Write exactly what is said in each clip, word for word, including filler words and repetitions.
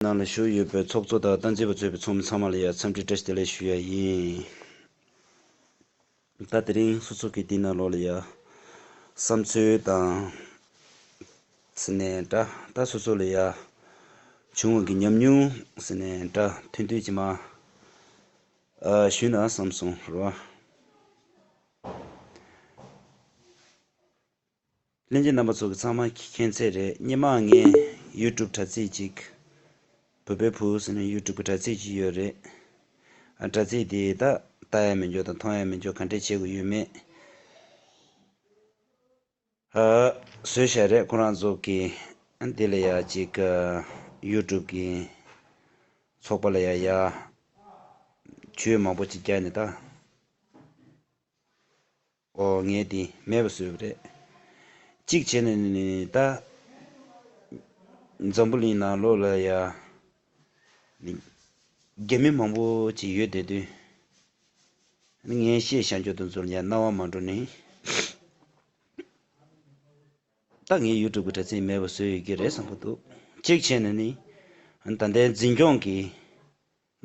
ནང་ལ་བཞུགས་ཡོད་པའི་ཚོགས་གཙོ་དང་སྟངས་འཛིན་པ་གཙོས་པའི་ཚོགས་མི་ཚང་མ་ལ་ཡང་འཚམས་འདྲི་བཀྲ་ཤིས་བདེ་ལེགས་ཞུ་ཡ་ཡིན། ད་དེ་རིང་སོ་སོ་གི་འདི་ནང་ལོགས་ལ་ཡང་བསམ་ཚུལ་དང་ཟེར་ནས་འདྲ། ད་སོ་སོ་ལ་ཡང་བྱུང་བ་གི་ཉམས་མྱོང་ཟེར་ནས་འདྲ། ཐུང་ཐུང་ཅིག་མར་ཨ་ཞུས་ན་བསམ་སོང་རོ། ལྷན་རྒྱས་རྣམ་པ་ཚོ་གི་ཚང་མ་མཁྱེན་ཚད་རེད། སྔོན་མ་ངས་ཡུ་ཊུབ་དྲ་ཚིགས་ཅིག་བོད་པའི་བུ་ཟེར་ནས་ཡུ་ཊུབ་གི་དྲ་ཚིགས་ཅིག་ཡོད་རེད། ཨ་དྲ་ཚིགས་དེ་ད་ལྟ་ཡ་མི་འཇོག་དང་མཐོང་ཡ་མི་འཇོག་ག་འདྲས་བྱེད་དགོས་ཡོད་མེད། ཨ་བཟོས་བཞག་རེད། ཁོ་རང་ཚོ་གི་འདི་ལ་ཡ་ཅིག་ཡུ་ཊུབ་གི་ཚོགས་པ་ལ་ཡ་ཡ་ཇུས་མང་པོ་ཅིག་བརྒྱབ་ནས་ད། ཨོ་ངས་དེ་མེད་པ་བཟོས་པ་རེད། གཅིག་བྱས་ནས་ནི་ད་འཛམ་བུ་གླིང་ནང་ལོགས་ལ་ཡ་ནི་རྒྱ་མི་མང་པོ་ཅིག་ཡོད་བསྡད་དུས་ནི་ངས་བཤད་བཞག་རྒྱུ་དེ་ཚོ་ལ་ཡ་རྣ་བ་མ་འགྲོ་ནི། ད་ངས་ཡུ་ཊུབ་གི་དྲ་ཚིགས་མེད་པ་བཟོས་ཡོད་ཀྱི་རེད་བསམ་གྱི་འདུག་གཅིག་བྱས་ནས་ནི་ད་ལྟའི་འཛིན་སྐྱོང་གི་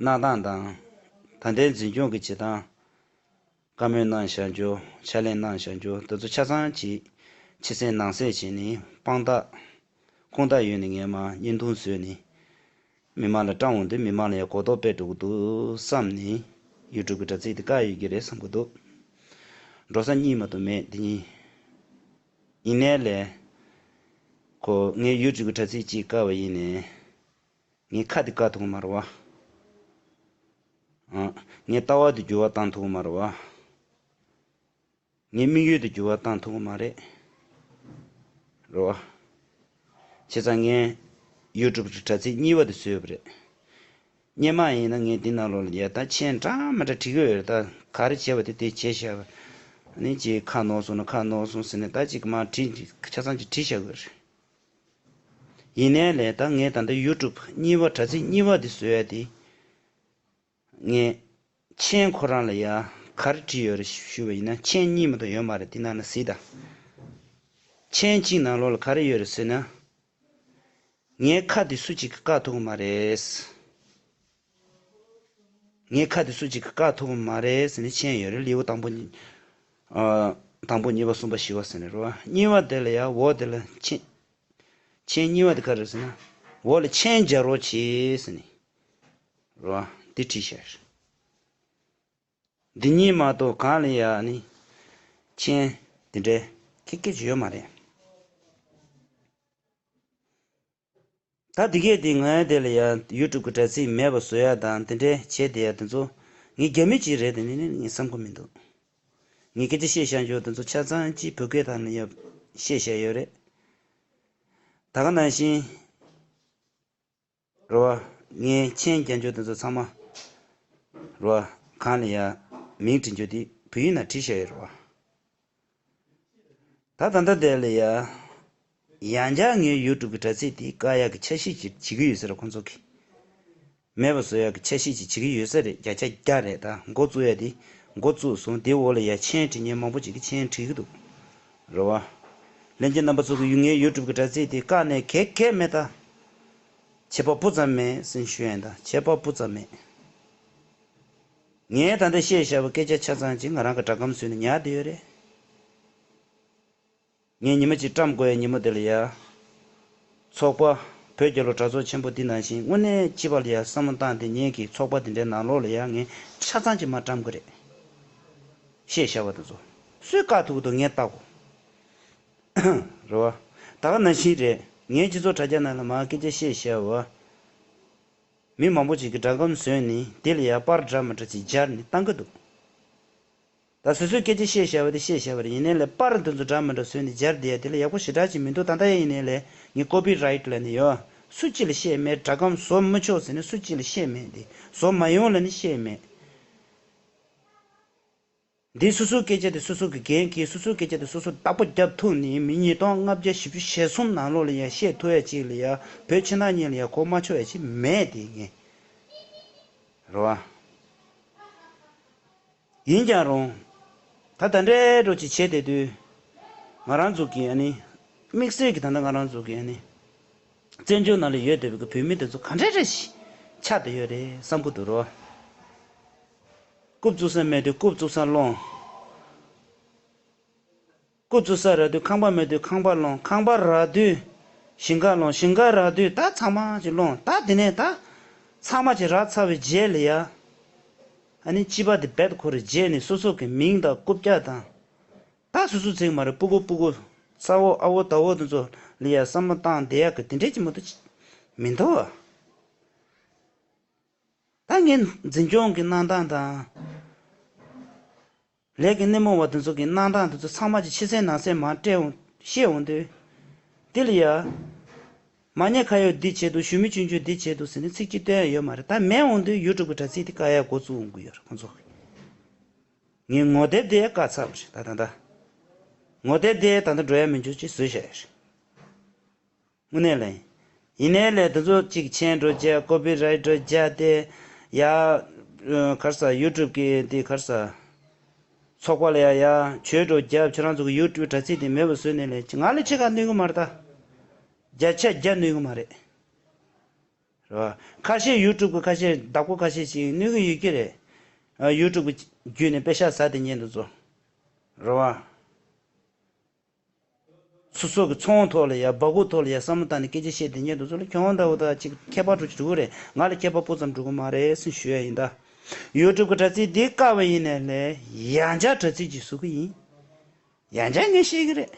གནང་སྟངས་དང་། ད་ལྟའི་འཛིན་སྐྱོང་གི་བྱེད་སྟངས། བཀའ་མོལ་གནང་བཞག་རྒྱུ། ཕྱག་ལས་གནང་བཞག་རྒྱུ་དེ་ཚོ་ཆ་ཚང་གྱིས་ཕྱི་གསལ་ནང་གསལ་བྱས་ནས་དཔང་རྟགས་ཁུངས་དག་ཡོད་ནས་ངས་མར་བརྙན་ཐུང་བཟོས་ནས་མི་མང་ལ་བཀྲམ་འོང་དུས་མི་མང་ལ་ཡང་གོ་རྟོགས་སྤེལ་འགྲོ་གི་འདུག་བསམ་ནས་ཡུ་ཊུབ་གི་དྲ་ཚིགས་དེ་བཀག་ཡོད་ཀྱི་རེད་བསམ་གྱི་འདུག་འགྲོ་ས་གཉིས་མ་གཏོགས་མེད་དེ་གཉིས། ཡིན་ནའི་ལས་ཁོ་ངས་ཡུ་ཊུབ་གི་དྲ་ཚིགས་གཅིག་བཀག་པ་ཡིན་ནའི། ངའི་ཁ་དེ་བཀག་ཐུབ་ཀྱི་མ་རེད་བ། ཨ། ངའི་ལྟ་བ་དེ་འགྱུར་བ་བཏང་ཐུབ་ཀྱི་མ་རེད་བ། ངའི་དམིགས་ཡུལ་དེ་འགྱུར་བ་བཏང་ཐུབ་ཀྱི་མ་རེད། རེད་བ། བྱས་ཙང་ངས་ཡུ་ཊུབ་དྲ་ཚིགས་གཉིས་པ་དེ་བཟོས་པ་རེད། སྔོན་མ་ཡིན་ན་ངས་འདི་ནང་ལོགས་ལ་ཡ་ད་མཆན་འདྲ་མི་འདྲ་བྲིས་ཀྱི་ཡོད་རེད། ད་ག་རེ་བྱས་པ་དེ་དེ་བྱས་བཞག་པ། ནི་ཅིག་ཁ་ནོར་སོང་ན་ཁ་ནོར་སོང་ཟེར་ནས་ད་ཅིག་མར་བྲིས་ཆ་ཚང་ཅིག་བྲིས་བཞག་གི་རེད། ཡིན་ནའི་ལས་ད་ངས་ད་ལྟ་ཡུ་ཊུབ་གཉིས་པ་དྲ་ཚིགས་གཉིས་པ་དེ་བཟོ་ཡ་དེ། ངས་མཆན་ཁོ་རང་ལ་ཡ་ག་རེ་བྲིས་ཡོད་རེད་ཞུས་པ་ཡིན་ན། མཆན་གཉིས་མ་གཏོགས་ཡོད་མ་རེད། དེ་ནང་ལ་གཟིགས་དང་། མཆན་གཅིག་ནང་ལོགས་ལ་ག་རེ་ཡོད་རེད་ཟེར་ན། ངའི་ཁ་དེ་སུ་གཅིག་གིས་བཀག་ཐུབ་ཀྱི་མ་རེད། ངའི་ཁ་དེ་སུ་གཅིག་གིས་བཀག་ཐུབ་ཀྱི་མ་རེད་ཟེར་ནས་མཆན་ཡོད་རེད། ལེའུ་དང་པོ་གཉིས། ཨ། དང་པོ་གཉིས་པ་གསུམ་པ་བཞི་པ་ཟེར་ནས་རེད་བ། གཉིས་པ་དེ་ལ་ཡ་འོག་དེ་ལ་མཆན། མཆན་གཉིས་པ་དེ་ག་རེ་ཟེར་ན། འོག་ལ་མཆན་སྦྱར་རོགས་བྱེད་ཟེར་ནས། རེད་བ། འདི་བྲིས་ཤག་འདི་གཉིས་མ་གཏོགས་གང་ལ་ཡ་ནི་མཆན་དེ་འདྲའི་ཁྱད་ཁྱད་ཅིག་ཡོད་མ་རེད། ད་འདི་གས་དེ་ངའི་དེ་ལ་ཡ་ཡུ་ཊུབ་གི་དྲ་ཚིགས་མེད་པ་བཟོ་ཡ་དང་དེ་འདྲའི་བྱས་བསྡད་ཡ་དེ་ཚོ་ངས་རྒྱ་མི་ཅིག་རེད་དེ་ནི་ངས་བསམ་གི་མི་འདུག་ངས་སྐད་ཆ་བཤད་བཞག་རྒྱུ་དེ་ཚོ་ཆ་ཚང་གཅིག་བོད་སྐད་ཐོག་ནས་ཡ་བཤད་བཞག་ཡོད་རེད། ད་ག་ནང་བཞིན། རེད་བ། ངས་མཆན་རྒྱག་རྒྱུ་དེ་ཚོ་ཚང་མ། རེད་བ། གང་ལ་ཡ་མིང་བྲི་རྒྱུ་དེ་བོད་ཡིག་ནང་བྲིས་བཞག་ཡོད་རེད་བ། ད་ད་ལྟ་དེ་ལ་ཡ། ཡང་བསྐྱར་ངའི་ཡུ་ཊུབ་གི་དྲ་ཚིགས་དེ་བཀག་ཡག་གི་འཆར་གཞི་ཅིག་བྱེད་ཀྱི་ཡོད་ཟེར་ར་ཁོང་ཚོ་གིས། མེད་པ་བཟོ་ཡག་གི་འཆར་གཞི་ཅིག་བྱེད་ཀྱི་ཡོད་ས་རེད། བརྒྱ་ཆ་བརྒྱ་རེད། ད་འགོ་བཙུགས་ཡ་དེ་འགོ་བཙུགས་སོང་། དེའི་འོག་ལ་ཡ་མཆན་བྲིས་མཁན་མང་པོ་ཅིག་གིས་མཆན་བྲིས་ཀྱི་འདུག་རེད་བ། ལྷན་རྒྱས་རྣམ་པ་ཚོ་གིས་ངའི་ཡུ་ཊུབ་གི་དྲ་ཚིགས་དེ་བཀག་ནས་གེགས་གེགས་མེད་ད། བྱེད་པ་སྤུ་ཙམ་མེད་ཟེར་ཞུ་ཡ་ཡིན། ད་བྱེད་པ་སྤུ་ཙམ་མེད། ངས་ད་ལྟ་བཤད་བཞག་པ་སྐད་ཆ་ཆ་ཚང་ཅིག་ང་རང་གི་སྒྲ་སྒམ་བཟོས་ནས་ཉར་བསྡད་ཡོད་རེད། ངས་ཉི་མ་གཅིག་བཀྲམ་དགོས་ཡ་ཉིན་མོ་དེ་ལ་ཡ། ཚོགས་པ། བོད་རྒྱལ་ལོ་གྲྭ་ཚོགས་ཆེན་པོ་འདི་ནང་བཞིན་དངོས་གནས་སྤྱི་པ་ལ་ཡ་བསམ་བློ་བཏང་སྟེ་ངེད་ཀྱི་ཚོགས་པ་འདི་འདྲའི་ནང་ལོགས་ལ་ཡ་ངས་ཆ་ཚང་གཅིག་མར་བཀྲམ་གི་རེད། བཤད་བཞག་པ་དེ་ཚོ། སུས་བཀག་ཐུབ་ཀྱི་འདུག་ངས་བལྟ་དགོས། རེད་བ། ད་ག་ནང་བཞིན་རེད། ངས་སྤྱི་ཚོགས་དྲ་རྒྱ་ནང་ལ་མར་སྐད་ཆ་བཤད་བཞག་པ། མི་མང་པོ་ཅིག་གིས་སྒྲ་སྒམ་བཟོས་ནས་དེ་ལ་ཡ་པར་འདྲ་མི་འདྲ་ཅིག་སྦྱར་ནས་བཏང་གི་འདུག་ད་སོ་སོའི་སྐད་ཆ་བཤད་བཞག་པ་དེ་བཤད་བཞག་པ་རེད། ཡིན་ནའི་ལས་པར་འདི་ཚོ་འདྲ་མི་འདྲ་བཟོས་ནས་སྦྱར་བསྡད་ཡ་དེ་ལ་ཡག་པོ་ཞེ་དྲག་ཅིག་མི་འདུག་ད་ལྟ་ཡིན་ནའི་ལས་ངས་ཀོ་པི་རའིཊ་ལབ་ནས་ཡོད། སུ་གཅིག་ལ་བཤད་མེད། སྒྲ་སྒམ་བཟོ་མི་ཆོག་ཟེར་ནས་སུ་གཅིག་ལ་བཤད་མེད། འདི་བཟོ་མ་ཡོང་ལབ་ནས་བཤད་མེད། འདི་སོ་སོའི་སྐད་ཆ་དེ་སོ་སོ་གིས་འགན་འཁྱེར། སོ་སོའི་སྐད་ཆ་དེ་སོ་སོ་བདག་པོ་རྒྱབ་ཐུབ་ནས་མི་ཉིས་སྟོང་ལྔ་བརྒྱ་བཞི་བཅུ་ཞེ་གསུམ་ནང་ལོགས་ལ་ཡ་བཤད་ཐུབ་ཡ་ཅིག་ལ་ཡ་བོད་ཕྱི་ནང་གཉིས་ལ་ཡ་གོ་མ་ཆོད་ཡ་ཅིག་མེད་དེ་ངས། རེད་བ། ཡིན་ཀྱང་རུང་། ད་ད་འདྲའི་འགྲོ་ཅིག་བྱས་བསྡད་དུས། ང་རང་ཚོ་གི་ཨ་ནི། དམིགས་བསལ་གྱི་ད་ལྟ་ང་རང་ཚོ་གི་ཨ་ནི། བཙན་བྱོལ་ནང་ལ་ཡོད་བསྡད་པའི་བོད་མི་དེ་ཚོ་ག་འདྲ་འདྲ་ཞིག་ཆགས་བསྡད་ཡོད་རེད་བསམ་གྱི་འདུག་རོ། རྐུབ་བཙུགས་ས་མེད་དུས་རྐུབ་བཙུགས་ས་སློང་། རྐུབ་བཙུགས་ས་རག་དུས་ཁང་པ་མེད་དུས་ཁང་པ་སློང་། ཁང་པ་རག་དུས་ཞིང་ཁ་སློང་། ཞིང་ཁ་རག་དུས་ད་ཚང་མ་ཅིག་སློང་། ད་དེ་ནས་ད་ཚང་མ་ཅིག་རག་ཚར་བའི་རྗེས་ལ་ཡ། ཨ་ནི་སྤྱི་པ་དེ་རྦད་ཁོ་རེ་རྗེས་ནས་སོ་སོ་གི་མིང་དང་རྐུབ་བཀྱག་དང་། ད་སོ་སོ་ཚིག་མ་རེད། སྤུ་གུ་སྤུ་གུ་ཚ་བོ་ཨ་བོ་ད་བོ་དེ་ཚོ་ལ་ཡ་བསམ་བློ་བཏང་བསྡད་ཡག་གི་དེ་འདྲས་ཀྱི་མ་གཏོགས་མི་འདུག་བ། ད་ངས་འཛིན་སྐྱོང་གི་གནང་སྟངས་དང་། ལས་ཀྱི་སྣེ་མོ་བ་དེ་ཚོ་གི་གནང་སྟངས་དེ་ཚོ་ཚང་མ་གྱི་ཕྱི་གསལ་ནང་གསལ་མར་སྤྲད་འོང་བཤད་འོང་དུས། དེ་ལ་ཡ། མ་ཉེས་ཁ་གཡོགས་འདི་བྱེད་དུ་ཞུ་མི་སྐྱོན་བརྗོད་འདི་བྱེད་དུ་ཟེར་ནས་ཚིག་གཅིག་བཏོན་ཡ་ཡོད་མ་རེད། ད་མེད་འོང་དུས་ཡུ་ཊུབ་གི་དྲ་ཚིགས་དེ་བཀག་ཡ་འགོ་བཙུགས་འོང་གི་ཡོད་རེད་ཁོང་ཚོ། ངས་ངོ་དེབ་དེ་བཀག་ཚར་བ་རེད་ད་ད་ད། ངོ་དེབ་དེ་ད་ལྟ་འགྲོ་ཡ་མི་འཇུག་ཅེས་བཟོས་བཞག་ཡ་རེད། དངོས་གནས་ལ་ཡིན། ཡིན་ནའི་ལས་དེ་ཚོ་གཅིག་མཆན་འགྲོ་རྒྱག་ཀོ་པི་རའེ་ཊི་འགྲོ་རྒྱག་སྟེ། ཡ། ག་རེ་ཟ་ཡུ་ཊུབ་ཀྱི་དེ་ག་རེ་ཟ། ཚོགས་པ་ལ་ཡ་ཡ་བྱོས་འགྲོ་རྒྱབ་ཁྱོད་རང་ཚོ་གི་ཡུ་ཊུབ་དྲ་ཚིགས་དེ་མེད་པ་བཟོས་ནས་ལས་ང་ལ་ཕྱེད་ཀ་གནོད་གི་མ་རེད་ད། བརྒྱ་ཆ་བརྒྱ་གནོད་གི་མ་རེད། རེད་བ། ཁ་ཤས་ཡུ་ཊུབ་ཀྱི་ཁ་ཤས་བདག་པོ་ཁ་ཤས་ཤིག་གནོད་གི་ཡོད་ཀྱི་རེད། ཡུ་ཊུབ་ཀྱི་བརྒྱུད་ནས་པེ་ཤག་ཟ་དེ་ཉན་དུ་ཚོ། རེད་བ། སོ་སོ་གི་ཚོང་ཐོག་ལ་ཡ་སྦ་ཁུག་ཐོག་ལ་ཡ་བསམ་བློ་བཏང་ནས་སྐད་ཆ་བཤད་དེ་ཉན་དུ་ཚོ་ལ་ཁྱོད་འདྲ་བོ་ད་ཅིག་ཁྱད་པར་འགྲོ་གི་འགྲོ་གི་རེད། ང་ལ་ཁྱད་པར་སྤུ་ཙམ་འགྲོ་གི་མ་རེད་ཟེར་ཞུ་ཡ་ཡིན་ད། ཡུ་ཊུབ་ཀྱི་དྲ་ཚིགས་འདི་བཀག་པ་ཡིན་ནའི་ལས་ཡང་བསྐྱར་དྲ་ཚིགས་ཅིག་བཟོ་གི་ཡིན། ཡང་བསྐྱར་ངས་བཤད་གི་རེད།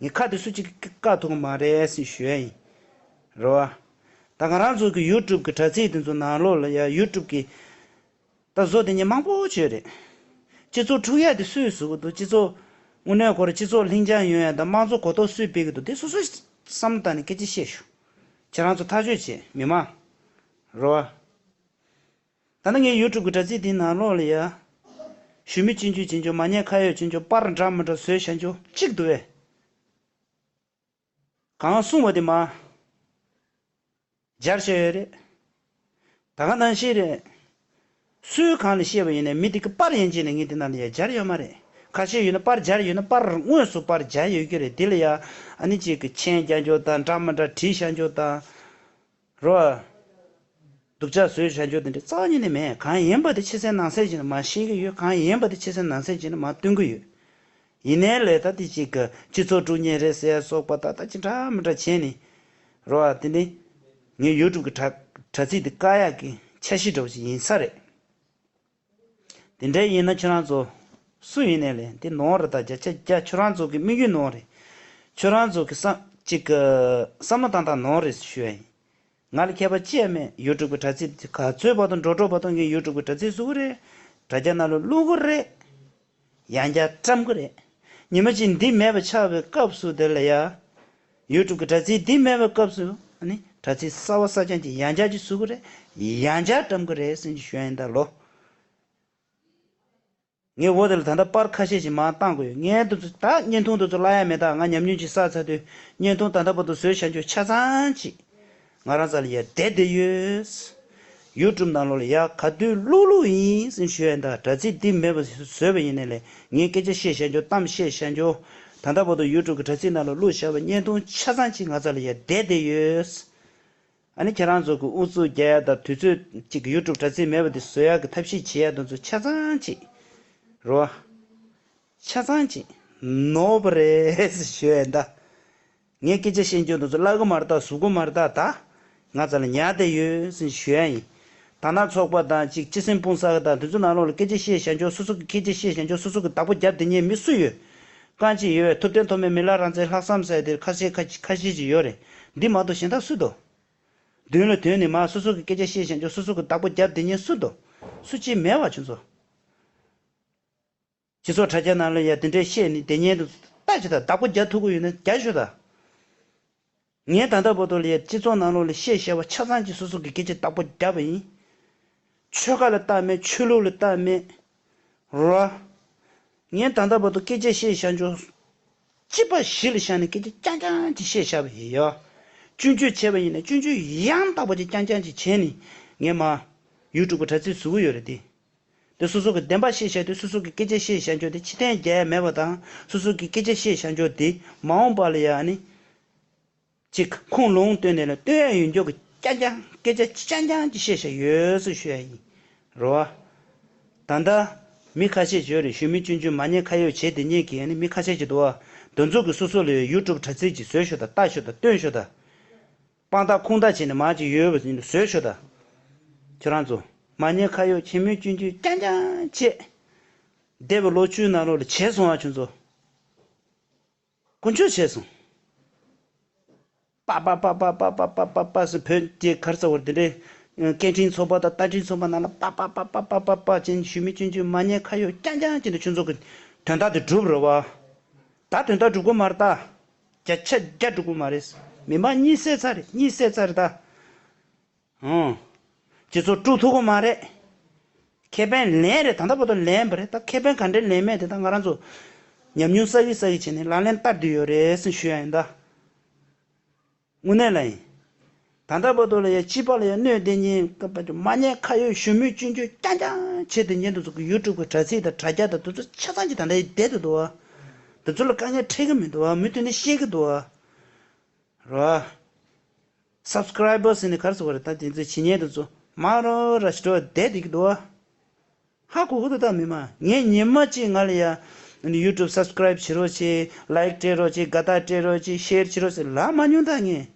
ངས་ཁ་དེ་སུ་གཅིག་གིས་བཀག་ཐུབ་གི་མ་རེད་ཟེར་ཞུ་ཡ་ཡིན། རེད་བ། ད་ང་རང་ཚོ་གི་ཡུ་ཊུབ་གི་དྲ་ཚིགས་དེ་ཚོ་ནང་ལོགས་ལ་ཡ་ཡུ་ཊུབ་གི་ད་བཟོ་དེ་ཉིད་མང་པོ་བྱོས་རེད། སྤྱི་ཚོགས་འཁྲུག་ཡ་དེ་སུས་བཟོ་གི་འདུག་སྤྱི་ཚོགས་དངོས་གནས་ཁོ་རང་སྤྱི་ཚོགས་ལྷིང་འཇགས་ཡོང་ཡ་དང་དམངས་གཙོ་གོ་རྟོགས་སུས་སྤེལ་གི་འདུག་དེ་སོ་སོས་བསམ་བློ་བཏང་ནས་སྐད་ཆ་བཤད་ཤོག་ཁྱེད་རང་ཚོ་ཐག་གཅོད་བྱེད་མི་མང་། རེད་བ། ད་ནི་ངའི་ཡུ་ཊུབ་གི་དྲ་ཚིགས་དེའི་ནང་ལོགས་ལ་ཡ། ཞུ་མི་སྐྱོན་བརྗོད་བྱེད་འཇོག་མ་ཉེས་ཁ་གཡོགས་བྱེད་འཇོག་པར་འདྲ་མི་འདྲ་བཟོས་བྱ་འཇོག་གཅིག་འདུག་བས། གང་གསུངས་པ་དེ་མ། སྦྱར་བྱས་ཡོད་རེད། ད་ག་ནང་བཞིན་རེད། སུའི་སྒང་ལ་བཤད་པ་ཡིན་ནའི་མི་དེ་གི་པར་ཡན་ཆད་ནས་ངས་དེ་ནང་ལ་ཡ་སྦྱར་ཡོད་མ་རེད། ཁ་ཤས་ཡོད་ན་པར་སྦྱར་ཡོད་ན་པར་དངོས་སུ་པར་སྦྱར་ཡོད་ཀྱི་རེད། དེ་ལ་ཡ་ཨ་ནི་གཅིག་གི་མཆན་རྒྱག་འཇོག་དང་འདྲ་མི་འདྲ་བྲིས་བཞག་འཇོག་དང་། རོ། སྡུག་ཅག་བཟོས་བཞག་འཇོག་དེ་འདྲ་རྩ་བ་ཉིད་ནས་མེད། གང་ཡིན་པ་དེ་ཕྱི་གསལ་ནང་གསལ་བྱས་ནས་མར་བཤད་ཀྱི་ཡོད། གང་ཡིན་པ་དེ་ཕྱི་གསལ་ནང་གསལ་བྱས་ནས་མར་སྟོན་གྱི་ཡོད། ཡིན་ནའི་ལས་ད་དེ་གཅིག་གི་སྤྱི་ཚོགས་དཀྲུག་མཁན་རེད་ཟེར་ཡ་སོགས་པ་ད་ལྟ་ཅི་འདྲ་མི་འདྲ་བྱས་ནས། རོ་ཨ་དེ་ནི། ངའི་ཡུ་ཊུབ་ཀྱི་དྲ་དྲ་ཚིགས་དེ་བཀག་ཡག་གི་འཆར་གཞི་འདྲ་བོ་ཞིག་ཡིན་ས་རེད། དེ་འདྲ་ཡིན་ན་ཁྱོད་རང་ཚོ། སུ་ཡིན་ནའི་ལས་དེ་ནོར་རེད། ད་བརྒྱ་ཆ་བརྒྱ་ཁྱོད་རང་ཚོ་གི་དམིགས་ཡུལ་ནོར་རེད། ཁྱོད་རང་ཚོ་གི་བསམ་གཅིག་གི་བསམ་བློ་བཏང་སྟངས་ནོར་རེད་ཞུ་ཡ་ཡིན། ང་ལ་ཁྱད་པར་ཅི་ཡང་མེད། ཡུ་ཊུབ་གི་དྲ་ཚིགས་དེ་ག་ཚོད་བར་དུ་འགྲོ་འགྲོ་བར་དུ་ངས་ཡུ་ཊུབ་གི་དྲ་ཚིགས་བཟོ་གི་རེད། དྲ་རྒྱ་ནང་ལ་བླུག་གི་རེད། ཡང་བསྐྱར་བཀྲམ་གི་རེད། ཉི་མ་གཅིག་འདི་མེད་པ་ཆགས་པའི་སྐབས་སུ་དེ་ལ་ཡ། ཡུ་ཊུབ་གི་དྲ་ཚིགས་འདི་མེད་པའི་སྐབས་སུ་ཨ་ནི་དྲ་ཚིགས་གསར་པ་གསར་རྐྱང་ཅིག་ཡང་བསྐྱར་ཅིག་བཟོ་གི་རེད། ཡང་བསྐྱར་བཀྲམ་གི་རེད་ཟེར་ཞུ་ཡ་ཡིན་ད་ལོ། ངས་འོ་དེ་ལ་ད་ལྟ་པར་ཁ་ཤས་ཤིག་མར་བཏང་དགོས་ཡོད། ངས་འདི་ཚོ་ད་བརྙན་ཐུང་འདི་ཚོ་བརླག་ཡ་མེད། ད་ང་ཉམས་མྱོང་ཅིག་བསགས་ཚར་དུས་བརྙན་ཐུང་ད་ལྟ་བར་དུ་བཟོས་བཞག་རྒྱུ་ཆ་ཚང་ཅིག་ང་རང་རྩ་ལ་ཡ་བསྡད་བསྡད་ཡོད། ཡུ་ཊུབ་ནང་ལོགས་ལ་ཡ་ག་དུས་བླུག་བླུག་ཡིན་ཟེར་ཞུ་ཡ་ཡིན། ད་དྲ་ཚིགས་འདི་མེད་པ་བཟོས་པ་ཡིན་ནའི་ལས་ངས་སྐད་ཆ་བཤད་བཞག་རྒྱུ་གཏམ་བཤད་བཞག་རྒྱུ། ད་ལྟ་བར་དུ་ཡུ་ཊུབ་གི་དྲ་ཚིགས་ནང་ལ་བླུགས་བཞག་པའི་བརྙན་ཐུང་ཆ་ཚང་ཅིག་ང་རྩ་ལ་ཡ་བསྡད་བསྡད་ཡོད། ཨ་ནི་ཁྱེད་རང་ཚོ་གི་ཨུ་ཚུགས་རྒྱག་ཡ་དང་དུས་ཚོད་གཅིག་གི་ཡུ་ཊུབ་དྲ་ཚིགས་མེད་པ་དེ་བཟོ་ཡ་གི་ཐབས་ཤེས་བྱེད་ཡ་དེ་ཚོ་ཆ་ཚང་ཅིག་རོ། ཆ་ཚང་ཅིག་ནོར་བ་རེད་ཟེར་ཞུ་ཡ་ད། ངས་སྐད་ཆ་བཤད་རྒྱུ་དེ་ཚོ་བརླག་གི་མ་རེད་ད། ཟུག་གི་མ་རེད་ད། ད་ང་རྩ་ལ་ཉར་བསྡད་ཡོད་ཟེར་ཞུ་ཡ་ཡིན། ད་ནང་ཚོགས་པ་དང་གཅིག་སྤྱི་སེམས་སྤུངས་ས་གི་དང་དེ་ཚོ་ནང་ལོགས་ལ་སྐད་ཆ་བཤད་བཞག་རྒྱུ། སོ་སོ་གི་སྐད་ཆ་བཤད་བཞག་རྒྱུ། སོ་སོ་གི་བདག་པོ་རྒྱབ་བསྡད་མཁན་མི་སུ་ཡོད། རྐང་གཅིག་ཡོད། ཐུབ་བསྟན་ཐོགས་མེད་མི་ལ་རང་བཙན་ལྷག་བསམ་ཟེར་དེ་ཁ་ཤས་ཁ་ཁ་ཤས་ཅིག་ཡོད་རེད། འདི་མ་གཏོགས་གཞན་དག་སུ་འདུག་མདུན་ལ་དོན་ནི་མ་སོ་སོ་གི་སྐད་ཆ་བཤད་བཞག་རྒྱུ། སོ་སོ་གི་བདག་པོ་རྒྱབ་བསྡད་མཁན་སུ་འདུག་སུ་གཅིག་མེད་བ། ཁྱོད་ཚོ། སྤྱི་ཚོགས་དྲ་རྒྱ་ནང་ལ་ཡ་དེ་འདྲའི་བཤད་ནི་དེ་ཉན་དུ་ལྟ་ཅི་ད། བདག་པོ་རྒྱག་ཐུབ་ཀྱི་ཡོད་ན་རྒྱག་ཤོག་ད། ངས་ད་ལྟ་བར་དུ་ལ་ཡ་སྤྱི་ཚོགས་ནང་ལོགས་ལ་བཤད་བཤད་པ་ཆ་ཚང་གི་སོ་སོ་གི་སྐད་ཆ་བདག་པོ་རྒྱབ་པ་ཡིན། ཆོལ་ཁ་ལ་བལྟ་མེད། ཆོས་ལུགས་ལ་བལྟ་མེད། རོ། ངས་ད་ལྟ་བར་དུ་སྐད་ཆ་བཤད་བཞག་འཇོག་སྤྱི་པ་གཞི་ལ་བཞག་ནས་སྐད་ཆ་རྐྱང་རྐྱང་ཅིག་བཤད་བཞག་པ་ཡིན་ཡ། སྐྱོན་བརྗོད་བྱས་པ་ཡིན་ན་སྐྱོན་བརྗོད་ཡང་དག་པ་ཅིག་རྐྱང་རྐྱང་ཅིག་བྱས་ནས་ངས་མ། ཡུ་ཊུབ་གི་དྲ་ཚིགས་བཟོ་གི་ཡོད་རེད་དེ། དེ་སོ་སོ་གི་བདེན་པ་བཤད་བཞག་དུས་སོ་སོ་གི་སྐད་ཆ་བཤད་བཞག་འཇོག་དེ་ཕྱི་ཐེངས་རྒྱག་ཡ་མེད་པ་དང་། སོ་སོ་གི་སྐད་ཆ་བཤད་བཞག་འཇོག་དེ་མ་འོངས་པ་ལ་ཡ་ཨ་ནི། ཅིག་ཁུངས་ལུང་བཏོན་ནས་ལ་བཏོན་ཡ་ཡོད་འཇོག་གི་རྐྱང་རྐྱང་སྐད་ཆ་རྐྱང་རྐྱང་ཅིག་བཤད་བཞག་ཡོད་ཟེར་ཞུ་ཡ་ཡིན། རེད་བ། ད་ལྟ་མི་ཁ་ཤས་བརྗོད་རེད། ཞུ་མི་སྐྱོན་བརྗོད་མ་ཉེས་ཁ་ཡོད་བྱེད་དེ་ཉེས་ཀྱི་ཡ་ནི་མི་ཁ་ཤས་ཀྱི་འདུག་བ། དེ་ཚོ་གི་སོ་སོ་ལ་ཡོད་ཡུ་ཊུབ་དྲ་ཚིགས་ཀྱི་བཟོས་ཤོག་དང་ལྟ་ཤོག་དང་སྟོན་ཤོག་དང་། དཔང་རྟགས་ཁུངས་དག་བྱས་ནས་མར་ཅིག་ཡོད་པ་ཡིན་ན་བཟོས་ཤོག་དང་། ཁྱོད་རང་ཚོ་མ་ཉེས་ཁ་ཡོད་ཆེ་མོའི་སྐྱོན་བརྗོད་རྐྱང་རྐྱང་བྱས། འདས་པའི་ལོ་བཅུའི་ནང་ལོགས་ལ་བྱས་སོང་ཨ་ཁྱོད་ཚོ། དཀོན་མཆོག་བྱས་སོང་། པ་པ་པ་པ་ཟེར་བོད་ཀྱི་གར་ས་བར་དེ་འདྲའི་སྐད་འཕྲིན་ཚོགས་པ་དང་ལྟ་འཕྲིན་ཚོགས་པ་ནང་ལ་པ་པ་པ་པ་པ་པ་ཅན་ཞུ་མི་སྐྱོན་བརྗོད་མ་ཉེས་ཁ་ཡོད་རྐྱང་རྐྱང་ཅན་དུ་ཁྱོད་ཚོ་གི་དོན་དག་དེ་འགྲུབ་རེད་བ། ད་དོན་དག་འགྲུབ་གི་མ་རེད་ད། བརྒྱ་ཆ་བརྒྱ་འགྲུབ་གི་མ་རེད། མི་མང་གཉིད་སད་ཚར་རེད། གཉིད་སད་ཚར་རེད་ད། ཨང་། སྤྱི་ཚོགས་དཀྲུག་ཐུབ་གི་མ་རེད། ཁེ་ཕན་ལེན་རེད། ད་ལྟ་བར་དུ་ལེན་པ་རེད། ད་ཁེ་ཕན་ག་འདྲས་ལེན་མེད་དེ་ད་ང་རང་ཚོ་ཉམས་མྱོང་བསགས་ཀྱི་བསགས་ཀྱི་བྱས་ནས་ལག་ལེན་བསྟར་བསྡད་ཡོད་རེད་ཟེར་ཞུ་ཡ་ཡིན་ད། དངོས་གནས་ལ་ཡིན། ད་ལྟ་བར་དུ་ལ་ཡ་སྤྱི་པ་ལ་ཡ་གནོད་བསྡད་མཁན་སྐབས་པ་ཅིག་མ་ཉེས་ཁ་ཡོད་ཞུ་མུས་སྐྱོན་བརྗོད་རྐྱང་རྐྱང་བྱས་ཏེ་ཉན་དུ་ཚོགས་ཀྱི་ཡུ་ཊུབ་ཀྱི་དྲ་ཚིགས་དང་དྲ་རྒྱ་དང་དེ་ཚོ་ཆ་ཚང་གྱི་ད་ལྟ་ཡི་བསྡད་དུ་འདུག་བ། དེ་ཚོ་ལ་དཀའ་ངལ་འཕྲད་ཀྱི་མི་འདུག་བ། མུ་མཐུད་ནས་བཤད་ཀྱི་འདུག་བ། རོ། སབ་སི་ཀི་རའི་བར་ཟེར་ནས་ག་རེ་ཟེར་བ་རེད། ད་དེ་ཚོ་བྱེད་མཁན་དེ་ཚོ་མ་རོ་ར་ཞིག་འགྲོ་བསྡད་བསྡད་ཀྱི་འདུག་བ། ཧ་གོ་གི་འདུག་ད་མི་མང་། ངས་ཉི་མ་གཅིག་ང་ལ་ཡ་ཡུ་ཊུབ་སབ་སི་ཀི་རའིབ་བྱེད་རོགས་བྱེད། ལའིག་སྤྲད་རོགས་བྱེད། དགའ་རྟགས་སྤྲད་རོགས་བྱེད། ཤེར་བྱེད་རོགས་ཟེར་ལབ་མ་མྱོང་ད་ངས།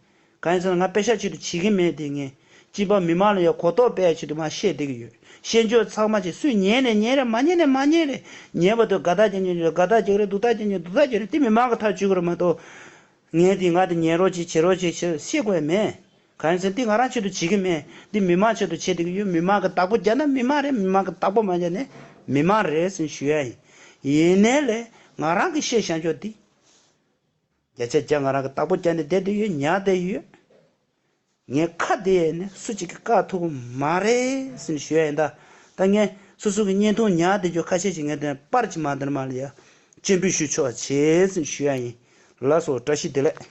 གང་ཡིན་ཟེར་ན་ང་པེ་ཤ་ཆེད་དུ་བྱེད་ཀྱི་མེད་དེ། ངས་སྤྱི་པ་མི་མང་ལ་ཡ་གོ་རྟོགས་སྤེལ་ཡ་ཆེད་དུ་མར་བཤད་བསྡད་ཀྱི་ཡོད། ཤེས་འཇོག་ཚང་མ་བྱེད། སུས་ཉན་ནས་ཉན་རེད། མ་ཉན་ནས་མ་ཉན་རེད། ཉན་པ་དེ་དགའ་རྟགས་རྒྱག་ཉན་རེད། དགའ་རྟགས་རྒྱག་རེད། སྡུག་རྟགས་རྒྱག་ཉན། སྡུག་རྟགས་རྒྱག་རེད། དེ་མི་མང་གི་ཐག་གཅོད་ཀྱི་རེད་མ་གཏོགས། ངས་འདི་ང་འདི་ཉན་རོགས་གྱིས་བྱེད་རོགས་གྱིས་བྱེད་བཤད་དགོས་ཡ་མེད། གང་ཡིན་ཟེར་ན་འདི་ང་རང་ཆེད་དུ་བྱེད་ཀྱི་མེད། འདི་མི་མང་ཆེད་དུ་བྱེད་བསྡད་ཀྱི་ཡོད། མི་མང་གི་བདག་པོ་རྒྱག་ན་མི་མང་རེད། མི་མང་གི་བདག་པོ་མ་རྒྱག་ན་མི་མང་རེད་ཟེར་ཞུ་ཡ་ཡིན། ཡིན་ནའི་ལས་ང་རང་གི་བཤད་བཞག་ཆོག་འདི་བརྒྱ་ཆ་བརྒྱ་ང་རང་གི་བདག་པོ་རྒྱག་ནས་བསྡད་དུ་ཡོད། ཉར་བསྡད་ཡོད། ངས་ཁ་བདེ་ནས་སུ་གཅིག་གིས་བཀག་ཐུབ་ཀྱི་མ་རེད་ཟེར་ནས་ཞུ་ཡ་ཡིན་ད། ད་ངས་སོ་སོ་གི་བརྙན་ཐུང་ཉར་བསྡད་རྒྱུ་ཁ་ཤས་ཤིག་ངས་དེ་པར་གྱིས་མ་འདིར་མ་ལ་ཡ་སྤྱན་འབུལ་ཞུ་ཆོག་བྱས་ཟེར་ནས་ཞུ་ཡ་ཡིན། ལགས་སོ། བཀྲ་ཤིས་བདེ་ལེགས།